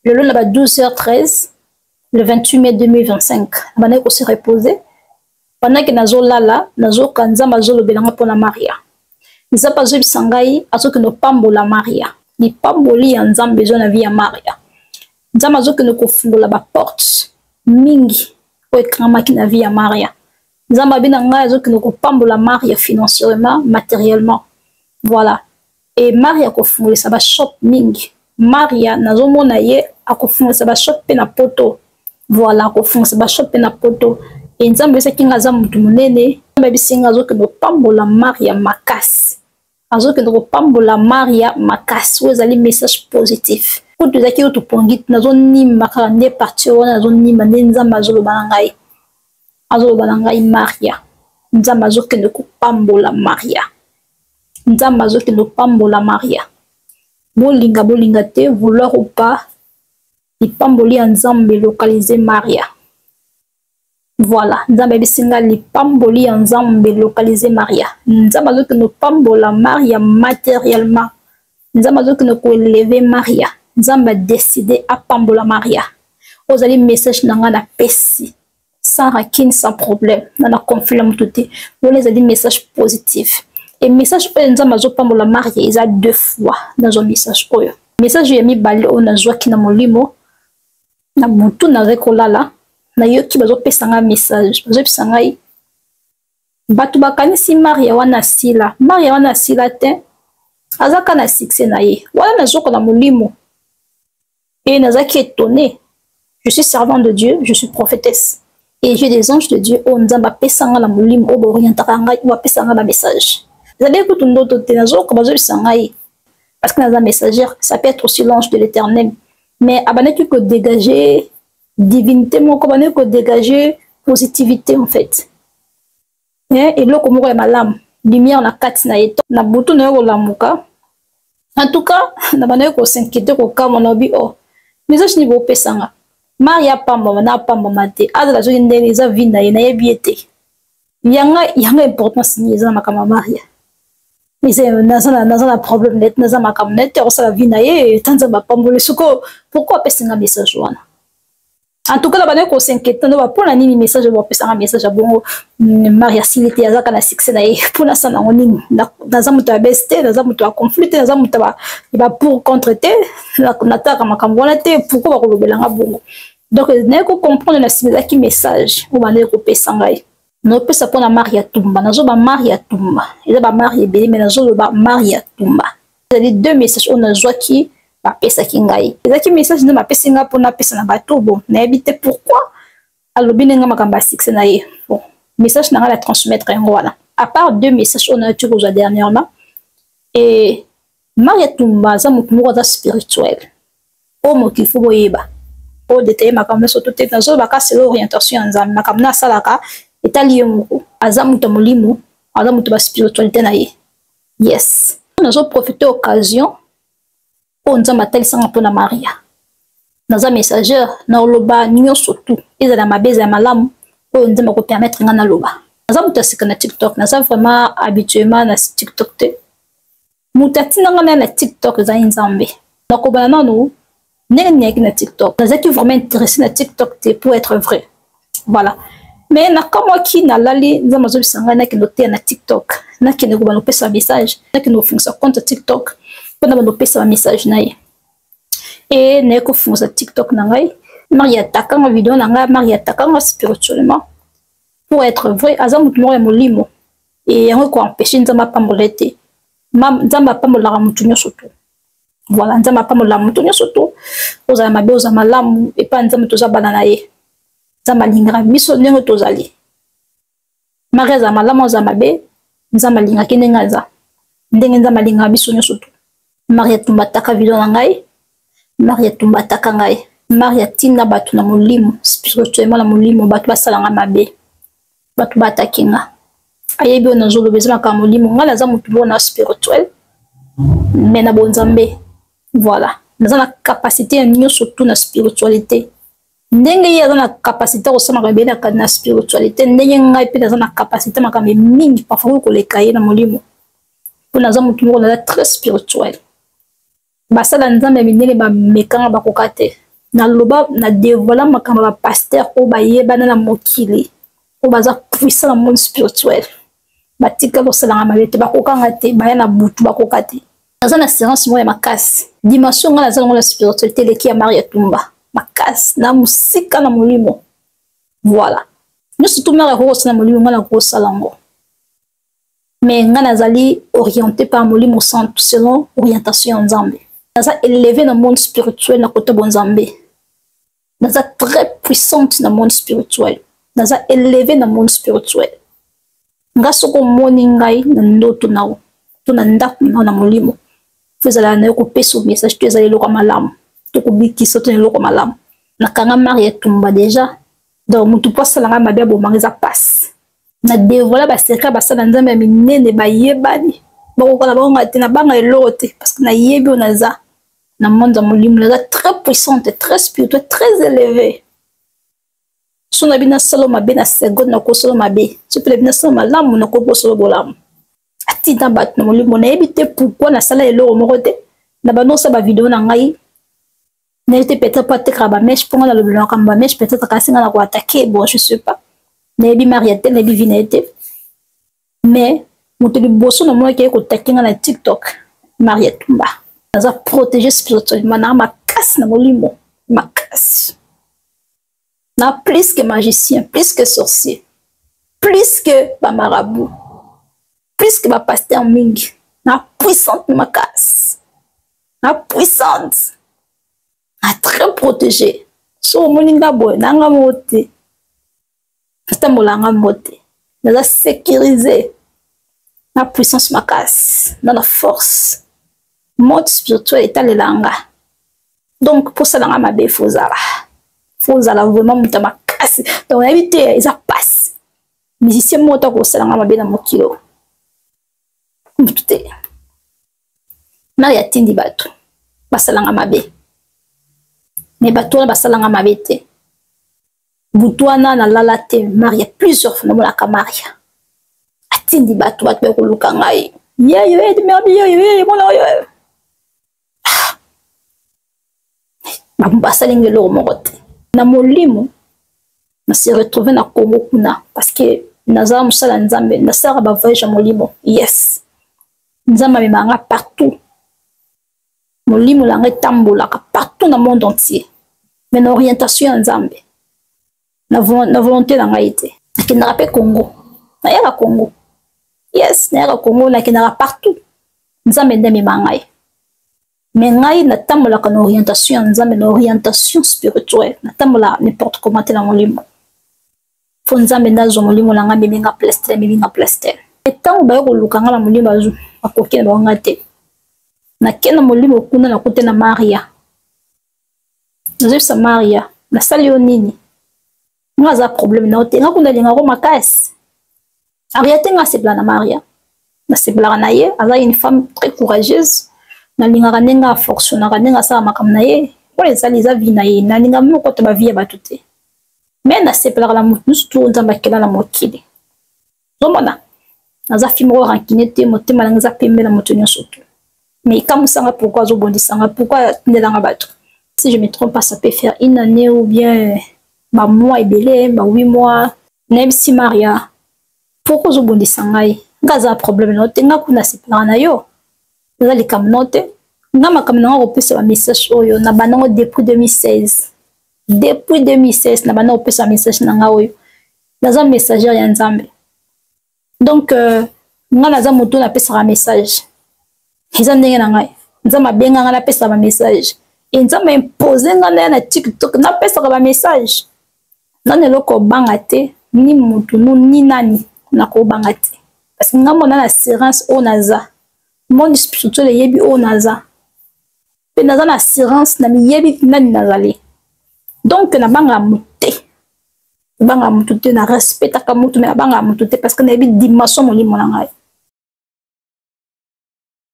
Lelo na ba 12h13 le 28 mai 2025 nabandaki ko se reposer pendant que nazolala, nazoka Nzambe azolobela nga mpona Maria. Nzambe azoyebisa ngai azokende kopambola Maria. Lipamboli ya Nzambe eza na vie ya Maria. Nzambe azokende kofungola ba portes mingi oyo ekangamaki na vie ya Maria. Nzambe abi na ngai azokende kopambola Maria financièrement, matériellement. Voilà. Et Maria akofungolisa ba shop mingi. Maria nazomona ye akofungolisa ba shop pe na poto. Voilà, akofungolisa ba shop pe na poto. Et Nzambe ayebisaki nga aza mutu monene. Nzambe ayebisi nga azokende kopambola Maria makasi. Azokende kopambola Maria makasi. Oyo ezali message positif. Kutu ezalaki kutu pongi, nazonimba kaka nde partie wana nazonimba nde Nzambe azoloba na ngai. Azoloba na ngai Maria. Nzambe azokende kopambola Maria. Nzambe azokende kopambola Maria. Bolinga bolinga te, vouloir ou pas, lipamboli ya Nzambe localiser Maria. Voilà, Nzambe ayebisi nga lipamboli ya Nzambe localiser Maria. Nzambe azokende kopambola Maria materiellement. Nzambe azokende koeleve Maria. Nzambe adeside apambola Maria. Ozali message na nga napesi. Sans rancune, sans problème. Na na conflit na mutu te. Wana ezali message positif. Et message oyo Nzambe azopambola Maria eza deux fois nazwa message oyo. Message ya mibale oyo nazwaki na molimo na butu nazali kolala, nayoki bazopesa ngai message, bazopesa ngai bato bakanisi Maria wana asila. Maria wana asila te, aza kaka na succès na ye. Wana nazoka na molimo et nazalaki étonné. Je suis servant de Dieu, je suis prophétesse. Et j'ai des anges de Dieu oyo Nzambe apesa nga na molimo oyo baorientaka ngai, oyo bapesa nga ba message. Ezalaki kutu ndoto te, nazoyoka bazoyebisa ngai parce que naza messagère, ça peut être aussi l'ange de l'Éternel. Mais abandaki ko dégager divinité moko, abandaki ko dégager positivité en fait. Hein, eloko moko ya malamu, lumière na kati na ye. Na butu na yo kolamuka. En tout cas, na bandaki ko s'inquiéter, kokamwa na obi oh. Message ni bopesa nga. Maria apambama na apambama te. Azala soki ndenge eza vie na ye, nayebi ye te. Yanga yanga importance ni eza na makambo ya Maria. Eza naza na problème net, naza makambo net te akosala vie na ye, ta Nzambe apamboli. Sikoyo pourquoi apesi nga message wana? En tout cas, na bandaki ko s'inquiéter ndoba mpona nini message oyo bapesanga message ya bongo. Maria asili te, azaka na succès na ye, mpona asala yango nini? Naza moto ya bese te, naza moto ya conflit te, naza moto ya ba pour contre te, natalaka makambo wana te, pourquoi bakolobela nga bongo? Donc naye ko comprendre na nsima ezalaki message oyo bandaki kopesa ngai. Nazopesa mpona Maria Tumba, nazoba Maria Tumba, eza ba Maria ebele, mais nazoloba Maria Tumba. Ezali deux messages oyo nazwaki bapesaki ngai. Ezalaki message nde bapesi ngai mpona apesa na bato. Bon, nayebi te pourquoi alobi ndenge makambo ya succès na ye. Bon, message na ngai na transmettre yango wana. À part deux messages oyo nayoti kozwa dernièrement. Et Maria Tumba aza motu moko aza spirituel. Oyo mokili fo boyeba. Oyo détailler makambo nyonso to te, nazoloba kaka selon orientation ya Nzambe. Makambo na asalaka etali ye moko. Aza moto ya molimo, aza moto ba spiritualité na ye. Yes. Nazo profiter occasion oyo Nzambe atalisanga mpona Maria. Naza messageur, naoloba nyonso tout, ezala mabe ezala malamu, oyo Nzambe akopermettre nga naloba. Naza moto ya sika na TikTok, naza vraiment habituellement na TikTok te. Moto atindanga na na TikTok ezali Nzambe. Nakobana nanu ndenge nayaki na TikTok. Nazalaki vraiment intéressé na TikTok te pour être vrai. Voilà. Mais nakamwaki, nalali, Nzambe azobisa ngai nakende koteya na TikTok. Nakende kobanda kopesa message, nakende kofungisa compte ya TikTok mpo na banda kopesa ba message na ye. Et naye kofungisa TikTok na ngai. Maria atakanga video na ngai, Maria atakanga spirituellement. Pour être vrai, aza moto moko ya molimo. Et yango ko empêcher Nzambe apambola ye te. Nzambe apambolaka moto nyonso tu. Voilà, Nzambe apambolaka moto nyonso tu. Ozala mabe, ozala malamu, epai Nzambe toza bana na ye. Nzambe alingaka biso ndenge tozali. Maria azala malamu, azala mabe, Nzambe alingaki ndenge aza. Ndenge Nzambe alingaka biso nyonso tu. Maria Tumba ataka video na ngai. Maria Tumba ataka ngai. Maria tinda bato na molimo, spirituellement na molimo, bato basala ngai mabe. Bato bataki nga. Ayebi oyo nazoloba eza makambo molimo. Ngai naza motu moko na spirituel, mais na bonzambe. Voilà. Naza na capacité ya nyonso tu na spiritualité. Ndenge ye aza na capacité ya kosala makambo ebele na spiritualité, ndenge ngai mpe naza na capacité makambo mingi parfois koleka ye na molimo. Mpo naza motu moko naza très spirituel. Basala Nzambe ya minene bamekanga bakoka te. Naloba na devoila makambo ya bapasteur oyo bayebana na mokili, oyo baza puissant na monde spirituel. Batika kosalanga mabe te, bakokanga te, baya na butu bakoka te. Naza na assurance moko ya makasi. Dimension ngai naza nango na spiritualité eleki ya Maria Tumba makasi, na mosika na molimo. Voilà, nyonso tu Maria akoki kosala molimo, ngai nakoki kosala yango. Mais ngai nazali orienté par molimo santu selon orientation ya Nzambe. Naza élevé na monde spirituel na kota bonzambe. Naza très puissante na monde spirituel, naza élevé na monde spirituel. Nga soki omoni ngai na ndoto na yo to na ndako na yo na molimo, fo ezala na yo kopesa message to ezala eloko ya malamu to kobikisa to na eloko ya malamu. Nakanga Maria Tumba déjà, donc motu mpo asala ngai mabe abomanga eza pasi. Na devoila basecret basala Nzambe ya minene, bayebani, bakokola bango ngai te. Nabanga eloko te parce que nayebi oyo naza na monde ya molimo. Naza très puissante, très spirituelle, très élevée. So na bino asala mabe na seconde, nakosala mabe. So mpe na bino asala malamu, nakokosala bolamu. Atinda bato na molimo, nayebi te pourquoi nasala eloko moko te. Na banosa bavideo na ngai, nayebi te, peut-être po atekaka bamèche, mpo nga nalobela makambo bamèche, peut-être kasi nga na koatake. Bon, je sais pas, nayebi Maria te, nayebi vi na ye te. Mais moto liboso namonaki ye kotake nga na TikTok, Maria Tumba. Naza protégé spirituellement, naa makasi na molimo makasi, na plus que magicien, plus que sorcier, plus que bamarabout, plus que bapasteur mingi. Na puissante makasi, na puissante, na très protégé. So omoni nga boye, nanga moko te, natambola nga moko te, naza sécurisé na puissance makasi, na force. Monde spirituel etalela nga. Donc mposala nga mabe, fozala vraiment moto ya makasi. Donc nayebi te, eza pasi musicien moko ta kosala nga mabe na mokili oyo, motu te. Mari atindi bato basalanga mabe, me bato wana basalanga mabe te. Butu wana nalala te. Maria, plusieurs fois namonaka Maria atindi bato, bato bakoluka ngai, yeyo merbi, yeyo yeyo mona oyo. Basalinga eloko moko te na molimo. Na se retrouve na Congo kuna parce que nazala mosala Nzambe, nasalaka bavoyage ya molimo. Yes, Nzambe amemaka nga partout, molimo na nga etambolaka partout na monde entier, mais na orientation ya Nzambe, na volonté na ngai te. Nakendaka mpe Congo, nayaka Congo. Yes, nayaka Congo, nakendaka partout. Nzambe nde amema ngai, mais ngai natambolaka na orientation ya Nzambe, na orientation spirituelle. Natambolaka n'importe comment te na molimo. Fo Nzambe nde azwa molimo na ngai, amemi nga place te, amemi nga place te. Ntango baye koluka ngai na molimo, bakoki na bango ngai te. Nake na molimo kuna, nakute na Maria. Nazoyebisa Maria: "Nasali yo nini? Nga aza problème na yo te. Nga kuna alingako makasi aria te." Nga asepela na Maria, nasepelaka na ye, aza une femme très courageuse. Nalingaka ndenge afonctionnaka, ndenge asala makambo na ye. Mpona ezali eza vie na ye, nalinga moko te bavie ya bato te, mais nasepelaka na motu nyonso tu Nzambe akela na mokili. Ozomona, naza fille moko rancune te, motema nanga eza pembe na moto nyonso tu. Mais ekamusanga pourquoi azobondisanga, pourquoi atindelanga bato. Si je me trompe pas, ça peut faire une année ou bien bamois ebele, ba 8 mois. Nayebisi Maria: "Pourquoi ozobundisa ngai? Nga aza problème na yo te. Nga kuna asepelaka na yo, eza likambo na yo te. Nga makambo na nga kopesa bamessage oyo na bandango depuis 2016. Depuis 2016 na banda kopesa message na nga oyo. Naza messagère ya Nzambe. Donc nga naza moto napesaka message, eza ndenge na ngai. Nzambe abenga nga napesaka bamessage e Nzambe impose nga na ya na TikTok, napesaka bamessage. Nani eloko obanga te, ni motu nu ni nani nakobanga te, parce que nga mona na assurance oyo naza. Monde spirituel eyebi oyo naza, mpe naza na assurance na miyebi nani nazali. Donc nabangaka motu te, nabangaka motu te. Na respectaka motu, mais nabangaka motu te parce que nayebi dimension molimo na ngai.